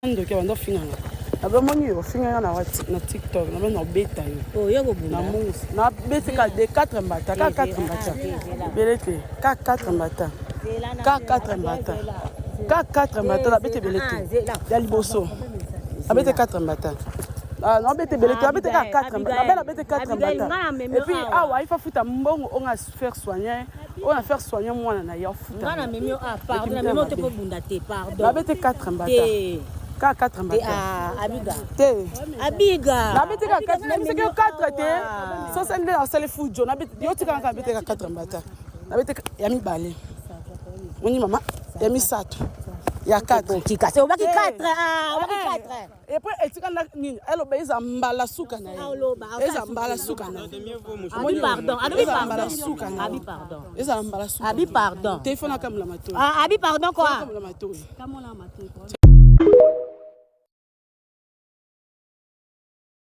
Ndoki abanda ofinga nga. Nabomoni yo ofinga nga na wati na TikTok na bana obeta yo. Oh yo kobunda. Na mungu na beti ka de 4 mbata ka 4 mbata. Ebele te ka 4 mbata. Ka 4 mbata. Ka 4 mbata na beti ebele te. Ya liboso. Abete 4 mbata. Ah, na beti ebele te, abete ka 4 mbata. Na bela bete 4 mbata. Et puis awa il faut futa mbongo onga faire soigner, ona faire soigner mwana na yo. Nga na memi yo ah pardon na memi yo te po bunda te pardon. Na bete 4 mbata. Te. Ka 4 mbata. Te ah abiga. Te. Abiga. Na bete ka 4 na bete ka 4 te. So sende na sale fujo na bete yo tika ka bete ka 4 mbata. Na bete ya mibale. Moni mama ya misato. Ya 4. Tika se obaki 4 ah obaki 4. Et puis etika na nini eloba eza mbala suka na ye eza mbala suka na ye abi pardon abi pardon suka na abi pardon eza mbala suka abi pardon te fona kamula matoi ah abi pardon quoi kamula matoi kamula matoi.